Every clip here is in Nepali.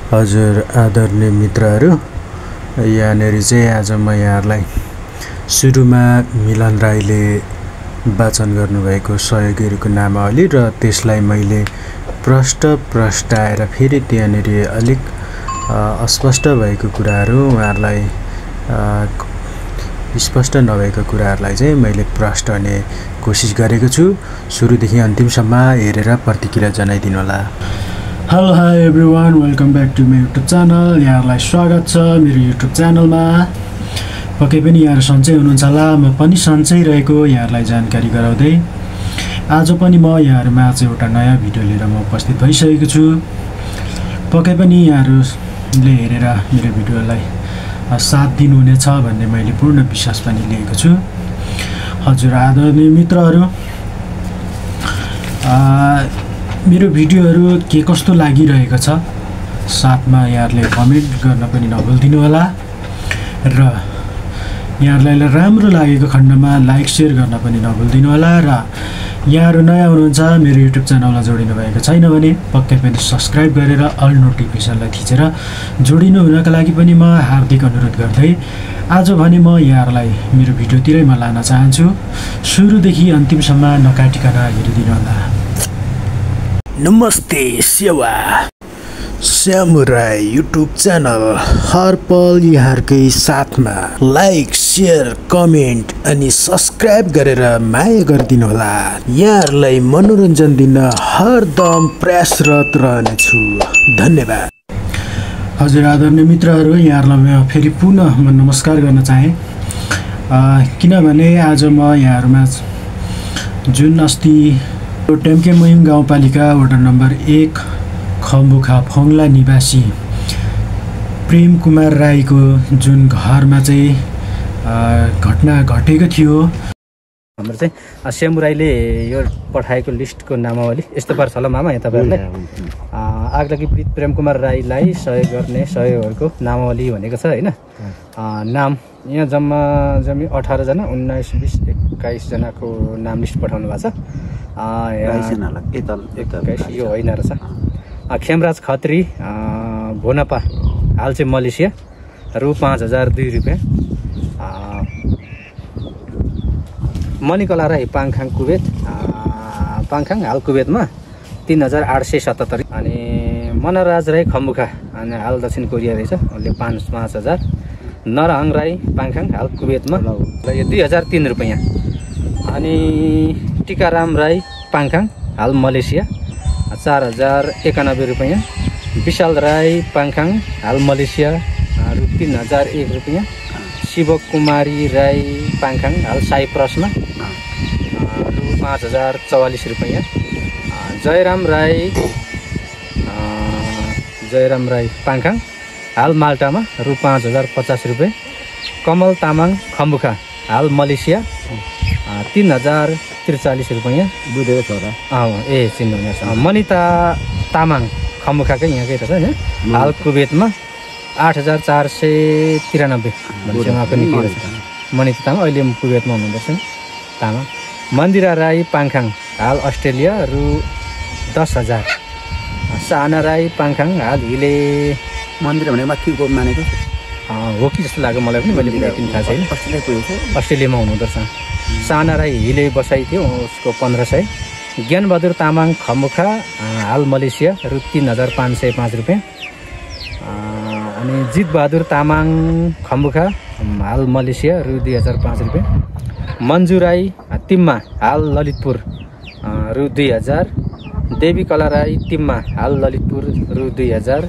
हजुर आदरणीय मित्रहरू, यहाँनेर चाहिँ आज म यहाँहरूलाई सुरुमा मिलन राईले वाचन गर्नुभएको सहयोगीहरूको नामावली र त्यसलाई मैले प्रष्टाएर फेरि त्यहाँनेर अलिक अस्पष्ट भएको कुराहरू उहाँहरूलाई स्पष्ट नभएको कुराहरूलाई चाहिँ मैले प्रष्ट गर्ने कोसिस गरेको छु। सुरुदेखि अन्तिमसम्म हेरेर प्रतिक्रिया जनाइदिनु होला। Hello hi everyone, welcome back to my YouTube channel. यहाँहरूलाई स्वागत छ मेरो युट्युब च्यानलमा। पक्कै पनि यहाँहरू सन्चै हुनुहुन्छ होला, म पनि सन्चै रहेको यहाँहरूलाई जानकारी गराउँदै आज पनि म यहाँहरूमा एउटा नयाँ भिडियो लिएर म उपस्थित भइसकेको छु। पक्कै पनि यहाँहरूले हेरेर मेरो भिडियोलाई साथ दिनुहुनेछ भन्ने मैले पूर्ण विश्वास पनि लिएको छु। हजुर आदरणीय मित्रहरू, मेरो भिडियोहरू के कस्तो लागिरहेको छ साथमा यहाँहरूले कमेन्ट गर्न पनि नभुलिदिनु होला र यहाँहरूलाई राम्रो लागेको खण्डमा लाइक सेयर गर्न पनि नभुलिदिनु होला। र यहाँहरू नयाँ हुनुहुन्छ, मेरो युट्युब च्यानललाई जोडिनु भएको छैन भने पक्कै पनि सब्सक्राइब गरेर अल नोटिफिकेसनलाई थिचेर जोडिनु हुनका लागि पनि म हार्दिक अनुरोध गर्दै आज भने म यहाँहरूलाई मेरो भिडियोतिरै म लान चाहन्छु। सुरुदेखि अन्तिमसम्म नकाटिकन हेरिदिनु होला। नमस्ते सेवा स्यामुराई युट्युब च्यानल हर पल यहाँहरूकै साथमा लाइक सेयर कमेन्ट अनि सब्सक्राइब गरेर माया गरिदिनु होला। यहाँहरूलाई मनोरञ्जन दिन हरदम प्रयासरत रहनेछु। धन्यवाद। हजुर आदरणीय मित्रहरू, यहाँहरूलाई म फेरि पुनः नमस्कार गर्न चाहेँ, किनभने आज म यहाँहरूमा जुन अस्ति टेम्केमयुङ गाउँपालिका वडा नम्बर 1 खम्बुखा फोङ्ला निवासी प्रेम कुमार राईको जुन घरमा चाहिँ घटना घटेको थियो। हाम्रो चाहिँ स्यामु राईले यो पठाएको लिस्टको नामावली यस्तो पर्छ होला मामा यहाँ तपाईँहरूलाई। आगलागी पीडित प्रेम कुमार राईलाई सहयोग गर्ने सहयोगहरूको नामावली भनेको छ होइन। नाम यहाँ जम्मी 18 जना, 19, 20, 21 जनाको नाम लिस्ट पठाउनु भएको छ। 21 यो होइन रहेछ। खेमराज खत्री भोनपा, हाल चाहिँ मलेसिया, रु 5002 रुपियाँ। मणिकला राई पाङखाङ कुवेत, पाङखाङ हाल कुवेतमा 3877। अनि मनराज राई खम्बुखा अनि हाल दक्षिण कोरिया रहेछ, उसले 5000। नरहङ राई पाङखाङ हाल कुवेतमा यो 2003 रुपियाँ। अनि टिकाराम राई पाङखाङ हाल मलेसिया 4091 रुपियाँ। विशाल राई पाङखाङ हाल मलेसिया रु 3001 रुपियाँ। शिवकुमारी राई पाङखाङ हाल साइप्रसमा रु 5044 रुपियाँ। जयराम राई पाङखाङ हाल माल्टामा रु 5050 रुपियाँ। कमल तामाङ खम्बुखा हाल मलेसिया 3043 रुपियाँ। बुझेको छोरा चिन्नुहुनेछ। मनिता तामाङ खम्बुखाकै यहाँकै रहेछ होइन, हाल कुवेतमा 8493 भनेपछि उहाँको निकै रहेछ। मनिता तामाङ अहिले कुवेतमा हुनुहुँदैछ तामाङ। मन्दिरा राई पाङखाङ हाल अस्ट्रेलिया रु 10,000। साना राई पाङखाङ हाल हिले मन्दिर भनेको माथि गोप मानेको हो कि जस्तो लाग्यो मलाई पनि, मैले थाहा छैन। अस्ट्रेलियामा हुनुहुँदो रहेछ। साना राई हिले बसाइ थियो, उसको 1500। ज्ञानबहादुर तामाङ खम्बुखा हाल मलेसिया रु 3505 रुपियाँ। अनि जितबहादुर तामाङ खम्बुखा हाल मलेसिया रु 2005 रुपियाँ। मन्जु राई तिम्मा हाल ललितपुर रु 2000। देवी कला राई तिम्मा हाल ललितपुर रु 2000।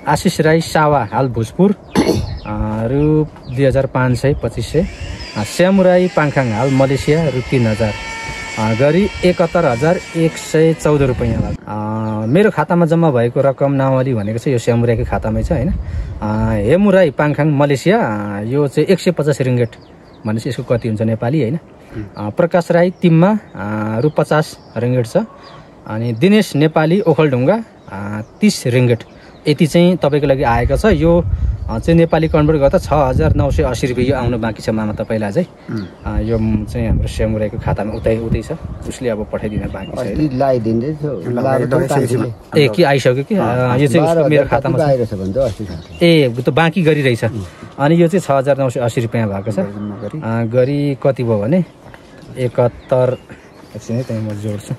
आशिष राई सावा हाल भोजपुर रु 2500 2500। स्यामु राई पाङखाङ हाल मलेसिया रु 3000 गरी 71,114 रुपियाँ। मेरो खातामा जम्मा भएको रकम नामावली भनेको चाहिँ यो स्यामु राईको खातामै छ होइन। हेमु राई पाङखाङ मलेसिया यो चाहिँ 150 रिङ्गेट भनेपछि यसको कति हुन्छ नेपाली होइन। प्रकाश राई तिम्मा रु 50 रिङ्गेट छ। अनि दिनेश नेपाली ओखलढुङ्गा 30 रिङ्गेट। यति चाहिँ तपाईँको लागि आएको छ। यो चाहिँ नेपाली कन्भर्ट गर्दा 6,980 रुपियाँ यो आउनु बाँकी छ मामा तपाईँलाई चाहिँ यो चाहिँ हाम्रो स्यामुराईको खातामा उतै छ उसले अब पठाइदिन बाँकी छ ए के आइसक्यो कि यो चाहिँ मेरो खातामा ए त बाँकी गरिरहेछ अनि यो चाहिँ 6,980 रुपियाँ भएको छ गरी कति भयो भने 71 एकछिन है त्यहाँ म जोड्छु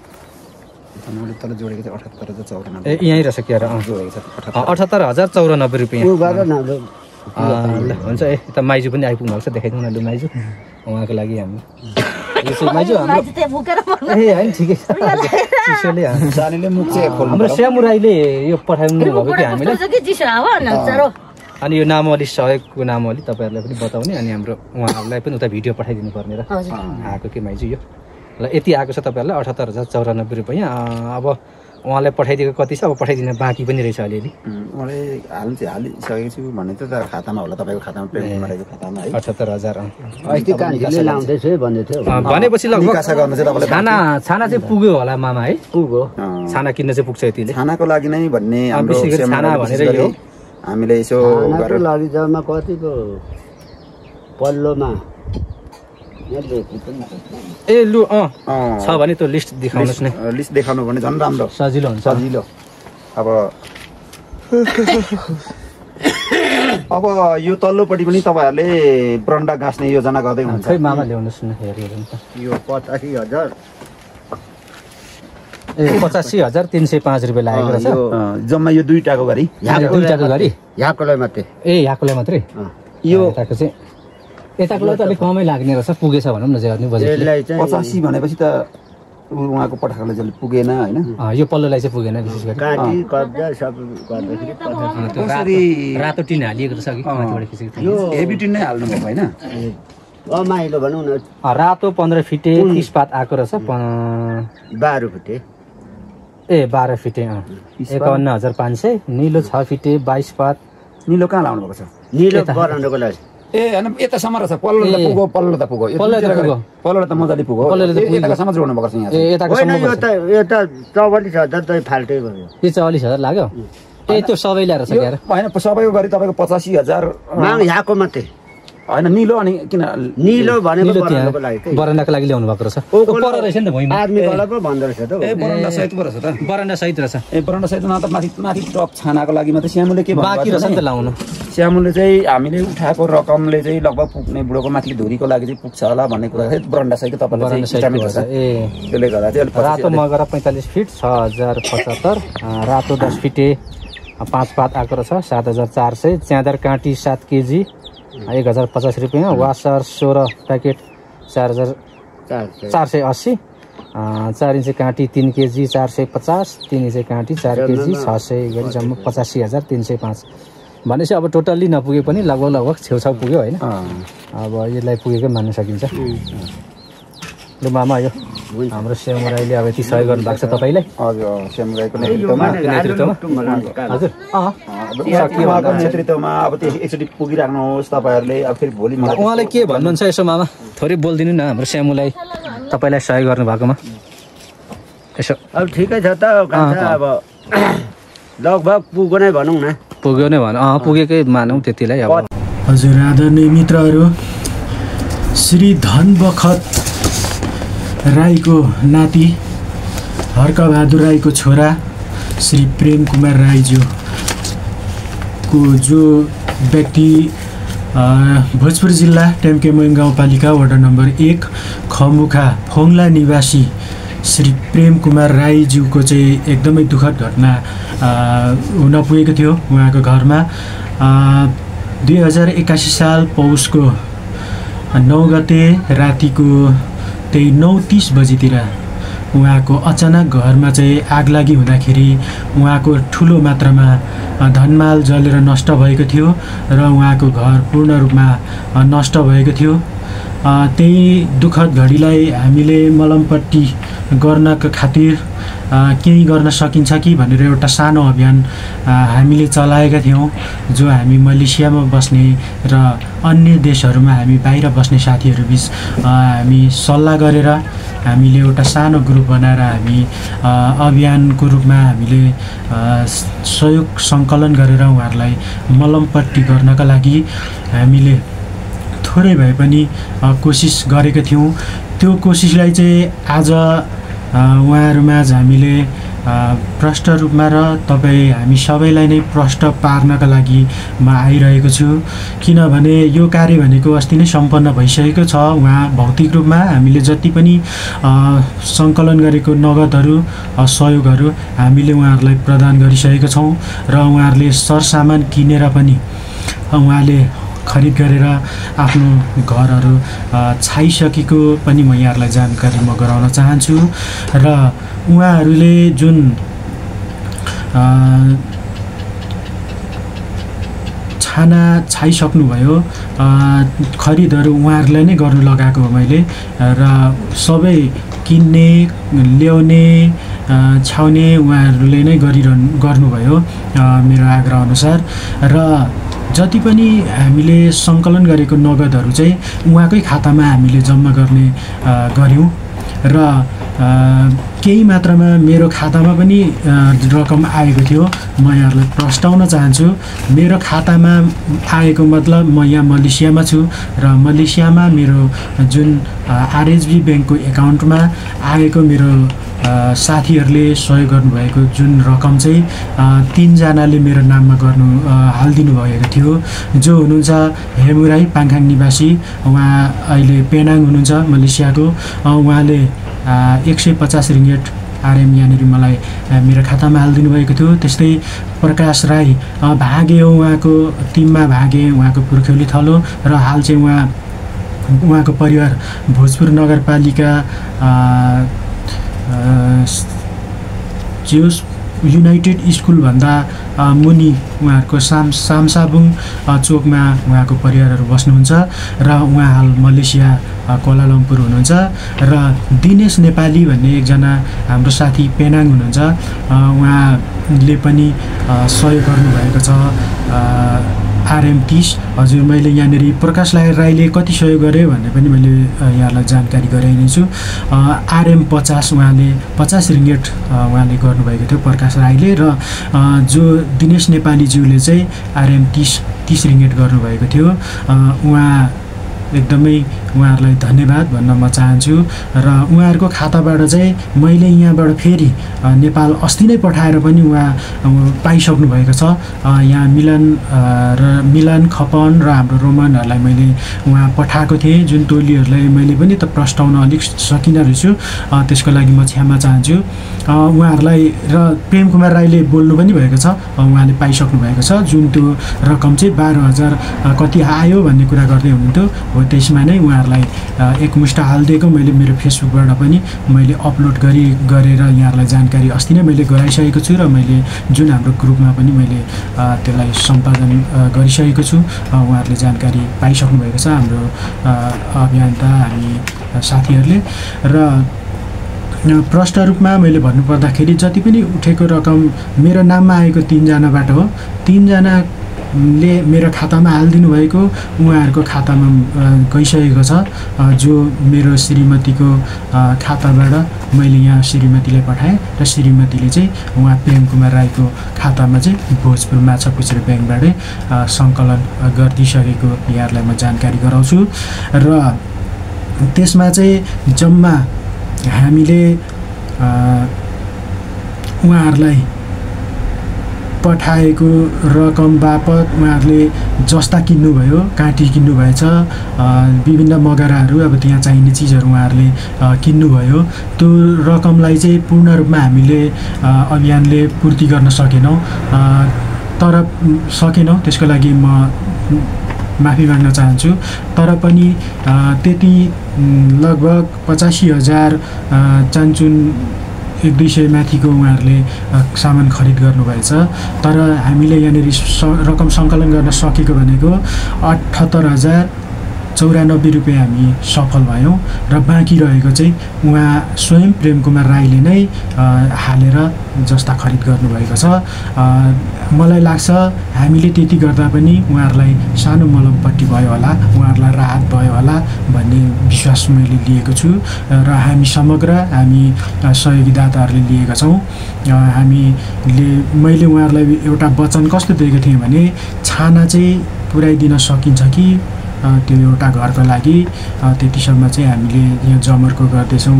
ए यहीँ रहेछ क्या 78,094 रुपियाँ हुन्छ ए त माइजू पनि आइपुग्नु भएको छ देखाइदिउँ न लु माइजू उहाँको लागि हामी माइजू होइन ठिकै छ हाम्रो स्यामुराईले यो पठाउनु भएको कि हामीलाई अनि यो नामावली सहयोगको नामावली तपाईँहरूलाई पनि बताउने अनि हाम्रो उहाँहरूलाई पनि उता भिडियो पठाइदिनु पर्ने र आएको कि माइजू यो ल यति आएको छ तपाईँहरूलाई 78,094 रुपियाँ अब उहाँलाई पठाइदिएको कति छ अब पठाइदिन बाँकी पनि रहेछ अलिअलि मलाई हालिसकेको छु भन्ने त खातामा होला तपाईँको खातामा पेमेन्ट गरेको खातामा है 78,000 भनेपछि लगभग छाना चाहिँ पुग्यो होला मामा है पुग्यो छाना किन्न चाहिँ पुग्छ यतिले खानाको लागि नै भन्ने छाना भनेर यो हामीले यसो लागि जम्मा कतिको पल्लोमा ए लु छ भने त्यो लिस्ट देखाउनुहोस् न लिस्ट देखाउनु भने झन् राम्रो सजिलो हुन्छ सजिलो अब यो तल्लोपट्टि पनि तपाईँहरूले बरन्डा गाँच्ने योजना गर्दै हुन्छ खै मामा ल्याउनुहोस् न हेरेर यो 85,000 ए 85,305 रुपियाँ लागेको रहेछ जम्मा यो दुईटाको गरी दुईटाको गरी यहाँकोलाई मात्रै यहाँकोलाई मात्रै यो यताको चाहिँ यताकोलाई त अलिक कमै लाग्ने रहेछ पुगेछ भनौँ न चाहिँ बजेट 85 भनेपछि त उहाँको पठाकोले जहिले पुगेन होइन यो पल्लोलाई चाहिँ पुगेन विशेष गरी काटी कब्जा सब गर्दाखेरि रातो टिन हालिएको रहेछ कि माथिबाट खिचेको यो हेभी टिन नै हाल्नु भएको होइन रमाइलो भनौँ न रातो 15 फिटे 30 पात आएको रहेछ 12 फिटे ए 12 फिटे 51,500 निलो 6 फिटे 22 पात निलो कहाँ लाउनु भएको छ निलो बरन्डाको लागि ए होइन यतासम्म रहेछ पल्लो त पुगो पल्लो त मजाले पुगो यतासम्म जोड्नु भएको छ यहाँ यता 44,000 त फाल्टै भयो यो 44,000 लाग्यो ए त्यो सबैलाई रहेछ यार होइन सबैको गरी तपाईँको 85,000 माग यहाँको मात्रै होइन निलो अनि किन निलो भनेको बरन्डाको लागि बरन्डाको लागि ल्याउनु भएको रहेछ पर रहेछ नि त भुइँमा आर्मीवाला पो भन्दो रहेछ त ए बरन्डा सहित पो रहेछ त बरन्डा सहित रहेछ ए बरन्डा सहित न त माथि टप छानाको लागि मात्रै श्यामुले के बाँकी रहेछ नि त लाउनु श्यामुले चाहिँ हामीले उठाएको रकमले चाहिँ लगभग पुग्ने बुढोको माथि धुरीको लागि चाहिँ पुग्छ होला भन्ने कुरा चाहिँ बरन्डा सहित तपाईँले त्यसले गर्दा चाहिँ रातो मगरा 45 फिट 6,075 रातो 10 फिटे 5 पात आएको रहेछ 7,400 च्यादर काँटी 7 केजी 1,050 रुपियाँ वासर 16 प्याकेट 4,480 4 इन्च काँटी 3 केजी 450 3 इन्च काँटी 4 केजी 600 गरी जम्मा 85,305 भनेपछि अब टोटल्ली नपुगे पनि लगभग छेउछाउ पुग्यो होइन अब यसलाई पुगेकै मान्न सकिन्छ लु मामा यो हाम्रो स्यामुराईले अब यति सहयोग गर्नु भएको छ तपाईँलाई हजुर स्यामुराईको नेतृत्वमा हजुर उहाँको नेतृत्वमा अब त्यो एकचोटि पुगिराख्नुहोस् तपाईँहरूले अब फेरि भोलि उहाँलाई के भन्नुहुन्छ यसो मामा थोरै बोलिदिनु न हाम्रो स्यामुलाई तपाईँलाई सहयोग गर्नु भएकोमा यसो अब ठिकै छ त अब लगभग पुग्यो नै भनौँ न पुग्यो नै भन पुगेकै मानौँ त्यतिलाई अब हजुर आदरणीय मित्रहरू श्री धनबखत राईको नाति हर्कबहादुर राईको छोरा श्री प्रेम कुमार राईज्यूको जो व्यक्ति भोजपुर जिल्ला टेम्केमोङ गाउँपालिका वडा नम्बर 1 खमुखा फोङला निवासी श्री प्रेम कुमार राईज्यूको चाहिँ एकदमै दुःखद घटना हुन पुगेको थियो उहाँको घरमा 2081 साल पौषको 9 गते रातिको त्यही 9:30 बजीतिर उहाँको अचानक घरमा चाहिँ आगलागी हुँदाखेरि उहाँको ठुलो मात्रामा धनमाल जलेर नष्ट भएको थियो र उहाँको घर पूर्ण रूपमा नष्ट भएको थियो। त्यही दुःखद घडीलाई हामीले मलमपट्टि गर्नका खातिर केही गर्न सकिन्छ कि भनेर एउटा सानो अभियान हामीले चलाएका थियौँ, जो हामी मलेसियामा बस्ने र अन्य देशहरूमा हामी बाहिर बस्ने साथीहरूबिच हामी सल्लाह गरेर हामीले एउटा सानो ग्रुप बनाएर हामी अभियानको रूपमा हामीले सहयोग सङ्कलन गरेर उहाँहरूलाई मलमपट्टि गर्नका लागि हामीले थोरै भए पनि कोसिस गरेका थियौँ। त्यो कोसिसलाई चाहिँ आज उहाँहरूमाझ हामीले प्रष्ट रूपमा र हामी सबैलाई नै प्रष्ट पार्नका लागि म आइरहेको छु, किनभने यो कार्य भनेको अस्ति नै सम्पन्न भइसकेको छ। उहाँ भौतिक रूपमा हामीले जति पनि सङ्कलन गरेको नगदहरू सहयोगहरू हामीले उहाँहरूलाई प्रदान गरिसकेका छौँ र उहाँहरूले सरसामान किनेर पनि उहाँले खरिद गरेर आफ्नो घरहरू छाइसकेको पनि म यहाँहरूलाई जानकारी म गराउन चाहन्छु। र उहाँहरूले जुन छाना छाइसक्नुभयो, खरिदहरू उहाँहरूलाई नै गर्नु लगाएको हो मैले, र सबै किन्ने ल्याउने छाउने उहाँहरूले नै गर्नुभयो मेरो आग्रह अनुसार। र जति पनि हामीले सङ्कलन गरेको नगदहरू चाहिँ उहाँकै खातामा हामीले जम्मा गर्ने गऱ्यौँ र केही मात्रामा मेरो खातामा पनि रकम आएको थियो। म यहाँहरूलाई प्रस्ताउन चाहन्छु, मेरो खातामा आएको मतलब म यहाँ मलेसियामा छु र मलेसियामा मेरो जुन आरएचबी ब्याङ्कको एकाउन्टमा आएको मेरो साथीहरूले सहयोग गर्नुभएको जुन रकम चाहिँ 3 जनाले मेरो नाममा हालिदिनु भएको थियो, जो हुनुहुन्छ हेमुराई पाङखाङ निवासी, उहाँ अहिले पेनाङ हुनुहुन्छ मलेसियाको। उहाँले 150 रिङ्गेट आरएम यहाँनिर मलाई मेरो खातामा हालिदिनु भएको थियो। त्यस्तै प्रकाश राई भागे हो, उहाँको टिममा भागे, उहाँको पुर्ख्यौली थलो र हाल चाहिँ उहाँको परिवार भोजपुर नगरपालिका जियोस युनाइटेड स्कुलभन्दा मुनि उहाँहरूको सामसाबुङ चोकमा उहाँको परिवारहरू बस्नुहुन्छ र उहाँ हाल मलेसिया कोलालम्पुर हुनुहुन्छ। र दिनेश नेपाली भन्ने एकजना हाम्रो साथी पेनाङ हुनुहुन्छ, उहाँले पनि सहयोग गर्नुभएको छ आरएम 30। हजुर, मैले यहाँनिर प्रकाश राईले कति सहयोग गरेँ भन्ने पनि मैले यहाँलाई जानकारी गराइने छु। आरएम 50 उहाँले 50 रिङ्गेट उहाँले गर्नुभएको थियो प्रकाश राईले, र जो दिनेश नेपालीज्यूले चाहिँ आरएम 30 रिङ्गेट गर्नुभएको थियो। एकदमै उहाँहरूलाई धन्यवाद भन्न म चाहन्छु। र उहाँहरूको खाताबाट चाहिँ मैले यहाँबाट फेरि नेपाल अस्ति नै पठाएर पनि उहाँ पाइसक्नु भएको छ। यहाँ मिलन खपन र हाम्रो रोमनहरूलाई मैले उहाँ पठाएको थिएँ, जुन टोलीहरूलाई मैले पनि त प्रस्ताउन अलिक सकिनँ रहेछु, त्यसको लागि म क्षमा चाहन्छु उहाँहरूलाई। र प्रेम कुमार राईले बोल्नु पनि भएको छ, उहाँले पाइसक्नु भएको छ। जुन त्यो रकम चाहिँ 12,000 कति आयो भन्ने कुरा गर्दै हुनुहुन्थ्यो, हो त्यसमा नै उहाँहरूलाई एकमुष्ट हालिदिएको मैले मेरो फेसबुकबाट पनि मैले अपलोड गरेर यहाँहरूलाई जानकारी अस्ति नै मैले गराइसकेको छु, र मैले जुन हाम्रो ग्रुपमा पनि मैले त्यसलाई सम्पादन गरिसकेको छु। उहाँहरूले जानकारी पाइसक्नु भएको छ, हाम्रो अभियन्ता हामी साथीहरूले। र प्रष्ट रूपमा मैले भन्नुपर्दाखेरि जति पनि उठेको रकम मेरो नाममा आएको 3 जनाबाट हो। 3 जनाले मेरो खातामा हालिदिनु भएको उहाँहरूको खातामा गइसकेको छ, जो मेरो श्रीमतीको खाताबाट मैले यहाँ श्रीमतीलाई पठाएँ र श्रीमतीले चाहिँ उहाँ प्रेम कुमार राईको खातामा चाहिँ भोजपुर माछापुच्छ्रे ब्याङ्कबाटै सङ्कलन गरिदिइसकेको यहाँहरूलाई म जानकारी गराउँछु। र त्यसमा चाहिँ जम्मा हामीले उहाँहरूलाई पठाएको रकम बापत उहाँहरूले जस्ता किन्नुभयो, काँटी किन्नुभएछ, विभिन्न मगराहरू, अब त्यहाँ चाहिने चिजहरू उहाँहरूले किन्नुभयो। त्यो रकमलाई चाहिँ पूर्ण रूपमा हामीले अभियानले पूर्ति गर्न सकेनौँ, त्यसको लागि म माफी माग्न चाहन्छु। तर पनि त्यति लगभग 85,000 चान्चुन 100-200 माथिको उहाँहरूले सामान खरिद गर्नुभएछ। तर हामीले यहाँनिर रकम सङ्कलन गर्न सकेको भनेको 78,000 94 रुपियाँ हामी सफल भयौँ र बाँकी रहेको चाहिँ उहाँ स्वयं प्रेम कुमार राईले नै हालेर जस्ता खरिद गर्नुभएको छ। मलाई लाग्छ हामीले त्यति गर्दा पनि उहाँहरूलाई सानो मलमपट्टि भयो होला, उहाँहरूलाई राहत भयो होला भन्ने विश्वास मैले लिएको छु र हामी समग्र हामी सहयोगीदाताहरूले लिएका छौँ। मैले उहाँहरूलाई एउटा वचन कस्तो दिएको थिएँ भने छाना चाहिँ पुर्याइदिन सकिन्छ कि त्यो एउटा घरको लागि त्यतिसम्म चाहिँ हामीले यहाँ जमर्को गर्दैछौँ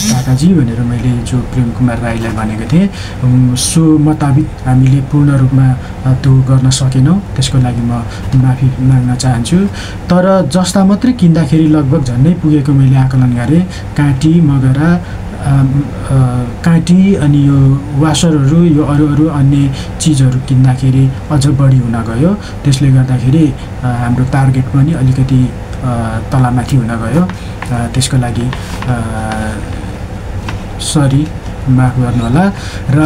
काकाजी भनेर मैले जो प्रेम कुमार राईलाई भनेको थिएँ। सो मुताबिक हामीले पूर्ण रूपमा त्यो गर्न सकेनौँ, त्यसको लागि म माफी माग्न चाहन्छु। तर जस्ता मात्रै किन्दाखेरि लगभग झन्डै पुगेको मैले आकलन गरेँ। काँटी, मगरा, काँटी अनि यो वासरहरू, यो अरू अन्य चिजहरू किन्दाखेरि अझ बढी हुन गयो। त्यसले गर्दाखेरि हाम्रो टार्गेट पनि अलिकति तलमाथि हुन गयो। त्यसको लागि सरी, माफ गर्नुहोला। र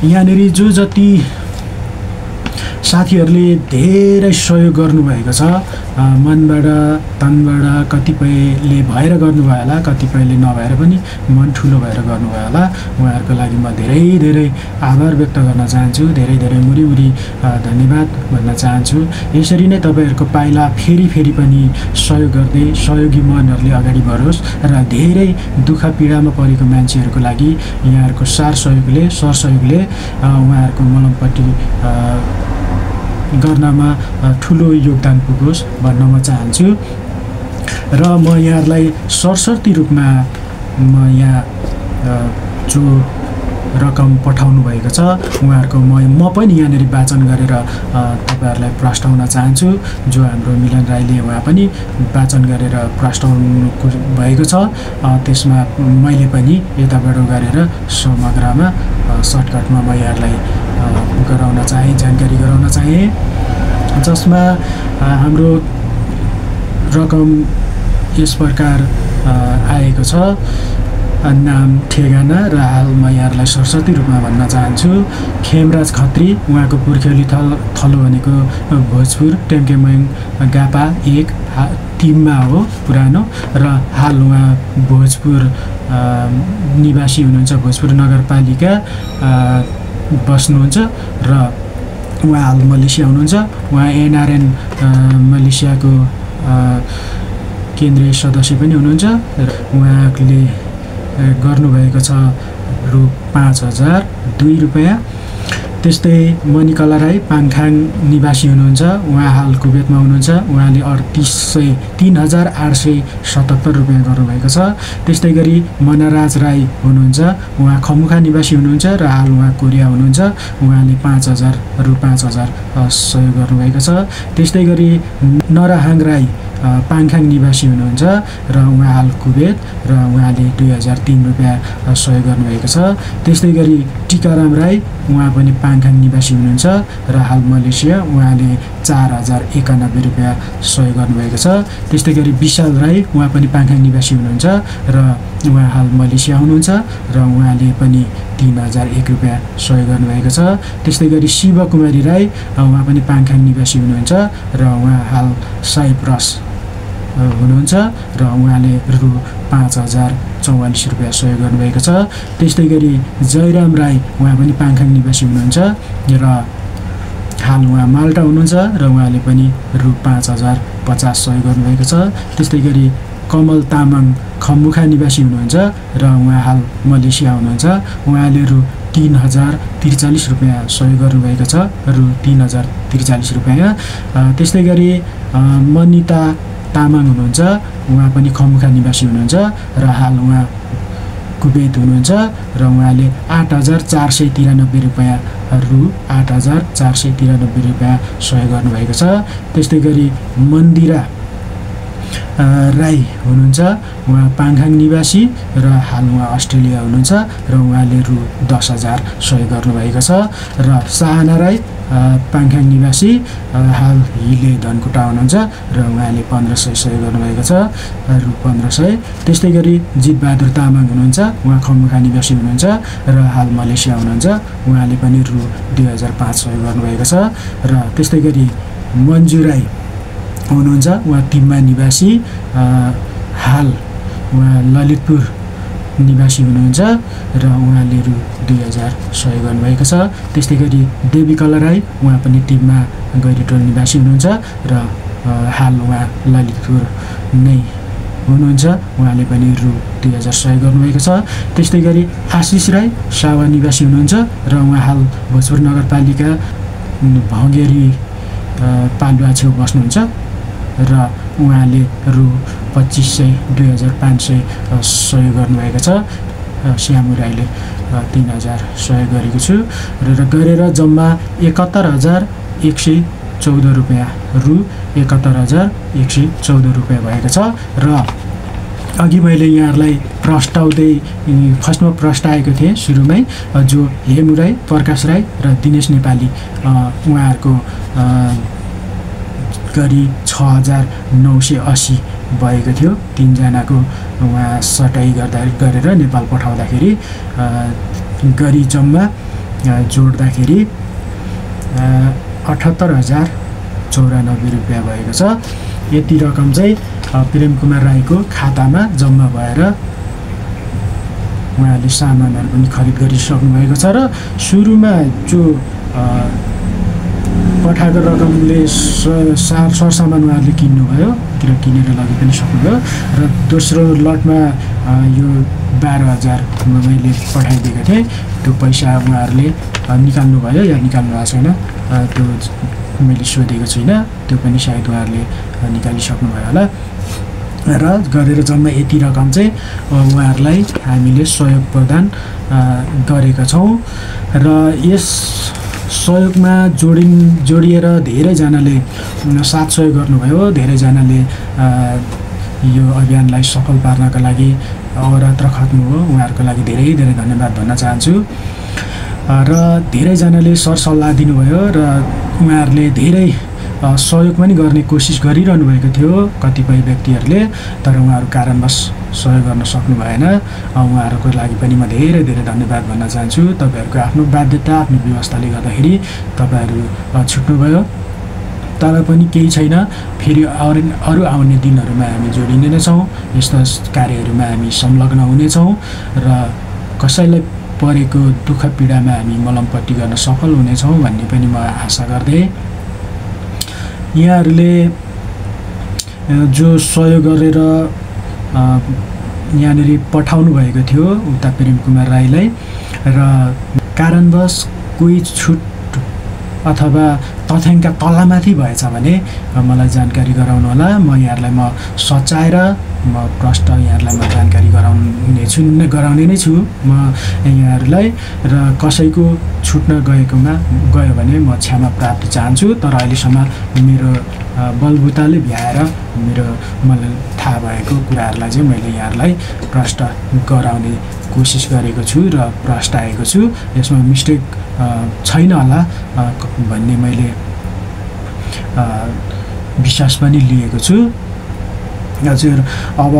यहाँनिर जो जति साथीहरूले धेरै सहयोग गर्नुभएको छ, मनबाट तनबाट, कतिपयले भएर गर्नुभयो होला, कतिपयले नभएर पनि मन ठुलो भएर गर्नुभयो होला। उहाँहरूको लागि म धेरै धेरै आभार व्यक्त गर्न चाहन्छु, धेरै धेरै मुरी धन्यवाद भन्न चाहन्छु। यसरी नै तपाईँहरूको पाइला फेरि पनि सहयोग गर्दै सहयोगी मनहरूले अगाडि बढोस् र धेरै दुःख पीडामा परेको मान्छेहरूको लागि यहाँहरूको सरसहयोगले उहाँहरूको मलमपट्टि गर्नमा ठुलो योगदान पुगोस् भन्न म चाहन्छु। र म यहाँहरूलाई सरसर्ती रूपमा म यहाँ जो रकम पठाउनु भएको छ उहाँहरूको म पनि यहाँनिर वाचन गरेर तपाईँहरूलाई प्रस्ताउन चाहन्छु। जो हाम्रो मिलन राईले उहाँ पनि वाचन गरेर प्रस्ताउनु भएको छ, त्यसमा मैले पनि यताबाट गरेर समग्रमा सर्टकटमा म यहाँहरूलाई जानकारी गराउन चाहेँ। जसमा हाम्रो रकम यस प्रकार आएको छ। नाम, ठेगाना र हाल म यहाँहरूलाई सरस्वती रूपमा भन्न चाहन्छु। खेमराज खत्री, उहाँको पुर्ख्यौली थलो भनेको भोजपुर टेम्केमैङ गापा 1 टिममा हो पुरानो, र हाल उहाँ भोजपुर निवासी हुनुहुन्छ, भोजपुर नगरपालिका बस्नुहुन्छ र उहाँ हाल मलेसिया हुनुहुन्छ। उहाँ NRN मलेसियाको केन्द्रीय सदस्य पनि हुनुहुन्छ र उहाँले गर्नुभएको छ रु 5002 रुपियाँ। त्यस्तै मणिकला राई पाङखाङ निवासी हुनुहुन्छ, उहाँ हाल कुवेतमा हुनुहुन्छ। उहाँले 3877 रुपियाँ गर्नुभएको छ। त्यस्तै गरी मनराज राई हुनुहुन्छ, उहाँ खमुखा निवासी हुनुहुन्छ र हाल उहाँ कोरिया हुनुहुन्छ। उहाँले 5000 सहयोग गर्नुभएको छ। त्यस्तै गरी नरहाङ राई पाङखाङ निवासी हुनुहुन्छ र उहाँ हाल कुवेत र उहाँले 2003 रुपियाँ सहयोग गर्नुभएको छ। त्यस्तै गरी टिकाराम राई, उहाँ पनि पाङखाङ निवासी हुनुहुन्छ र हाल मलेसिया, उहाँले 4091 रुपियाँ सहयोग गर्नुभएको छ। त्यस्तै गरी विशाल राई, उहाँ पनि पाङखाङ निवासी हुनुहुन्छ र उहाँ हाल मलेसिया हुनुहुन्छ र उहाँले पनि 3001 रुपियाँ सहयोग गर्नुभएको छ। त्यस्तै गरी शिवकुमारी राई, उहाँ पनि पाङखाङ निवासी हुनुहुन्छ र उहाँ हाल साइप्रस हुनुहुन्छ र उहाँले रु 5044 रुपियाँ सहयोग गर्नुभएको छ। त्यस्तै गरी जयराम राई, उहाँ पनि पाङखाङ निवासी हुनुहुन्छ र हाल उहाँ माल्टा हुनुहुन्छ र उहाँले पनि रु 5050 सहयोग गर्नुभएको छ। त्यस्तै गरी कमल तामाङ खमुखा निवासी हुनुहुन्छ र उहाँ हाल मलेसिया हुनुहुन्छ। उहाँले रु 3043 रुपियाँ सहयोग गर्नुभएको छ, रु 3043 रुपियाँ। त्यस्तै गरी मनिता तामाङ हुनुहुन्छ, उहाँ पनि खमुखा निवासी हुनुहुन्छ र हाल उहाँ कुवेत हुनुहुन्छ र उहाँले 8493 रुपियाँ रु 8493 रुपियाँ सहयोग गर्नुभएको छ। त्यस्तै गरी मन्दिरा राई हुनुहुन्छ, उहाँ पाङखाङ निवासी र हाल उहाँ अस्ट्रेलिया हुनुहुन्छ र उहाँले रु 10,000 सहयोग गर्नुभएको छ। र साहना राई पाङखाङ निवासी, हाल हिले धनकुटा हुनुहुन्छ र उहाँले 1500 सहयोग गर्नुभएको छ, रु 1500। त्यस्तै गरी जितबहादुर तामाङ हुनुहुन्छ, उहाँ खमुखा निवासी हुनुहुन्छ र हाल मलेसिया हुनुहुन्छ। उहाँले पनि रु 2005 सहयोग गर्नुभएको छ। र त्यस्तै गरी मन्जु राई हुनुहुन्छ। उहाँ टिममा निवासी, हाल उहाँ ललितपुर निवासी हुनुहुन्छ र उहाँले रु 2000 सहयोग गर्नुभएको छ। त्यस्तै गरी देवी कला राई, उहाँ पनि टिममा गैरीटोल निवासी हुनुहुन्छ र हाल उहाँ ललितपुर नै हुनुहुन्छ। उहाँले पनि रु 2000 सहयोग गर्नुभएको छ। त्यस्तै गरी आशिष राई सावा निवासी हुनुहुन्छ र उहाँ हाल भोजपुर नगरपालिका भङ्गेरी पालुवा छेउ बस्नुहुन्छ र उहाँले रु 2500 2500 सहयोग गर्नुभएको छ। श्यामु राईले 3000 सहयोग गरेको छु र गरेर जम्मा 71,114 रुपियाँ, रु 71,114 रुपियाँ भएको छ। र अघि मैले यहाँहरूलाई प्रस्ताउँदै फर्स्टमा प्रस्ताएको थिएँ सुरुमै, जो हेमु राई, प्रकाश राई र दिनेश नेपाली, उहाँहरूको गरी 6,980 भएको थियो। 3 जनाको उहाँ सटाइ गरेर नेपाल पठाउँदाखेरि गरी जम्मा जोड्दाखेरि 78,094 रुपियाँ भएको छ। यति रकम चाहिँ प्रेम कुमार राईको खातामा जम्मा भएर उहाँले सामानहरू पनि खरिद गरिसक्नु भएको छ र सुरुमा जो पठाएको रकमले सरसामान उहाँहरूले किन्नुभयो र किनेर लगे पनि सक्नुभयो र दोस्रो लटमा यो 12,000 मैले पठाइदिएको थिएँ। त्यो पैसा उहाँहरूले निकाल्नुभयो या निकाल्नु भएको छैन त्यो मैले सोधेको छुइनँ। त्यो पनि सायद उहाँहरूले निकालिसक्नुभयो होला र गरेर जम्मा यति रकम चाहिँ उहाँहरूलाई हामीले सहयोग प्रदान गरेका छौँ। र यस सहयोगमा जोडिएर धेरैजनाले साथ सहयोग गर्नुभयो। धेरैजनाले यो अभियानलाई सफल पार्नका लागि अहोरात्र खट्नुभयो। उहाँहरूको लागि धेरै धेरै धन्यवाद भन्न चाहन्छु। र धेरैजनाले सरसल्लाह दिनुभयो र उहाँहरूले धेरै सहयोग पनि गर्ने कोसिस गरिरहनु भएको थियो कतिपय व्यक्तिहरूले, तर उहाँहरू कारणवश सहयोग गर्न सक्नु भएन। उहाँहरूको लागि पनि म धेरै धेरै धन्यवाद भन्न चाहन्छु। तपाईँहरूको आफ्नो बाध्यता, आफ्नो व्यवस्थाले गर्दाखेरि तपाईँहरू छुट्नुभयो, तर पनि केही छैन। फेरि अरू आउने दिनहरूमा हामी जोडिने नै छौँ। यस्ता कार्यहरूमा हामी संलग्न हुनेछौँ र कसैलाई परेको दुःख पीडामा हामी मलमपट्टि गर्न सफल हुनेछौँ भन्ने पनि म आशा गर्दै, यहाँहरूले जो सहयोग गरेर यहाँनिर पठाउनु भएको थियो उता प्रेम कुमार राईलाई, र कारणवश कोही छुट अथवा तथ्याङ्क तल्लामाथि भएछ भने मलाई जानकारी गराउनु होला। म यहाँहरूलाई म सच्याएर म प्रष्ट यहाँहरूलाई म जानकारी गराउने नै छु म यहाँहरूलाई। र कसैको छुट्न गयो भने म क्षमा प्राप्ति चाहन्छु। तर अहिलेसम्म मेरो बलबुताले भ्याएर मलाई थाहा भएको कुराहरूलाई चाहिँ मैले यहाँहरूलाई प्रष्ट गराउने कोसिस गरेको छु र प्रस्ताएको छु। यसमा मिस्टेक छैन होला भन्ने मैले विश्वास पनि लिएको छु। हजुर, अब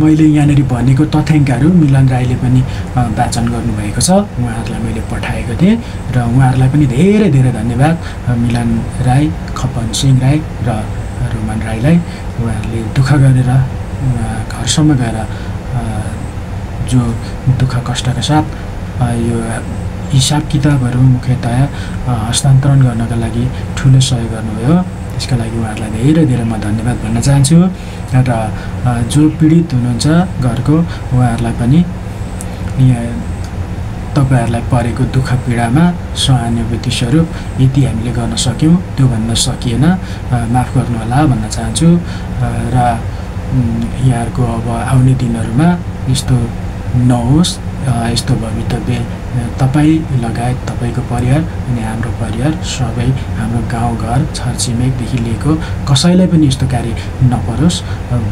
मैले यहाँनिर भनेको तथ्याङ्कहरू मिलन राईले पनि वाचन गर्नुभएको छ। उहाँहरूलाई मैले पठाएको थिएँ र उहाँहरूलाई पनि धेरै धेरै धन्यवाद। मिलन राई, खपन सिंह राई र रोमन राईलाई उहाँहरूले दुःख गरेर घरसम्म गएर जो दुःख कष्टका साथ यो हिसाब किताबहरू मुख्यतया हस्तान्तरण गर्नका लागि ठुलो सहयोग गर्नुभयो। त्यसका लागि उहाँहरूलाई धेरै धेरै म धन्यवाद भन्न चाहन्छु। र जो पीडित हुनुहुन्छ घरको उहाँहरूलाई पनि तपाईँहरूलाई परेको दुःख पीडामा सहानुभूति स्वरूप यति हामीले गर्न सक्यौँ, त्यो भन्न सकिएन, माफ गर्नुहोला भन्न चाहन्छु। र यहाँहरूको अब आउने दिनहरूमा यस्तो नहोस्, यस्तो भवितव्य तपाईँ लगायत तपाईँको परिवार अनि हाम्रो परिवार सबै हाम्रो गाउँघर छरछिमेकदेखि लिएको कसैलाई पनि यस्तो कार्य नपरोस्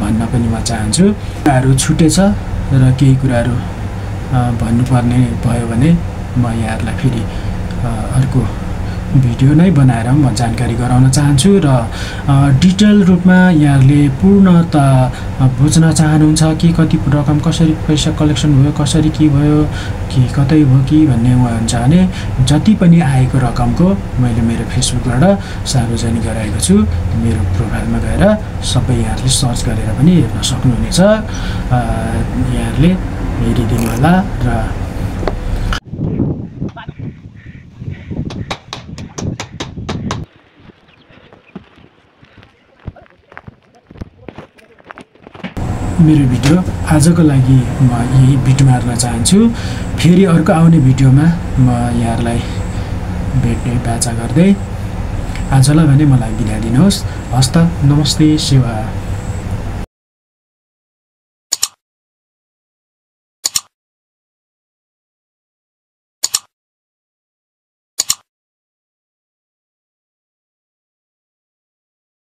भन्न पनि म चाहन्छु। कुराहरू छुटेछ र केही कुराहरू भन्नुपर्ने भयो भने म यहाँहरूलाई फेरि अर्को भिडियो नै बनाएर म जानकारी गराउन चाहन्छु र डिटेल रूपमा यहाँहरूले पूर्णतः बुझ्न चाहनुहुन्छ कि कति रकम कसरी पैसा कलेक्सन भयो, कसरी के भयो, कि कतै भयो कि भन्ने हुन्छ भने जति पनि आएको रकमको मैले मेरो फेसबुकबाट सार्वजनिक गराएको छु। मेरो प्रोफाइलमा गएर सबै यहाँहरूले सर्च गरेर पनि हेर्न सक्नुहुनेछ। यहाँहरूले हेरिदिनु होला र मेरो भिडियो आजको लागि म यही बिट मार्न चाहन्छु। फेरि अर्को आउने भिडियोमा म यहाँहरूलाई भेट्ने बाचा गर्दै आजलाई भने मलाई बिदा दिनुहोस्। हस्त नमस्ते सेवा।